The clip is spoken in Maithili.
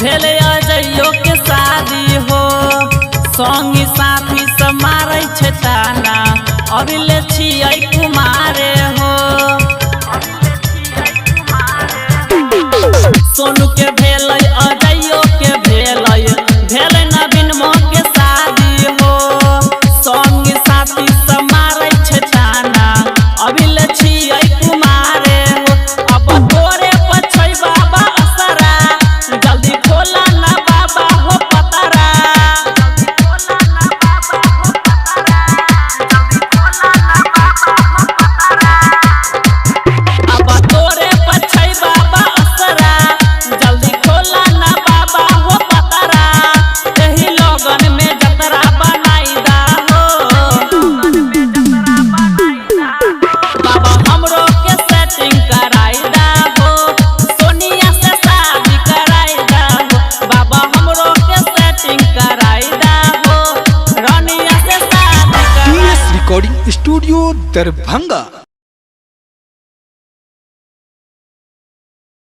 भेलै अजयो के शादी हो। संगी साथी सब मारै छै ताना, अभिले छियै कुमारे हो। सोनू के भेलै अजयो के भेलै, भेलै नवीन मोह के शादी हो। संगी साथी सब मारै छै ताना, अभिले छियै कुमारे हो। अब तोरे पर छै बाबा असरा, जल्दी खोला ना बाबा हो पतरा। अब तोरे पर छै बाबा असरा, जल्दी खोला ना बाबा हो पतरा। एही लगन में जतरा बनाई दा हो। बाबा हमरो के सेटिंग कराई दा हो, सोनिया से शादी कराई दा हो। बाबा हमरो के सेटिंग कराई दा हो, रानिया से शादी टी कराई। S recording studio Darbhanga.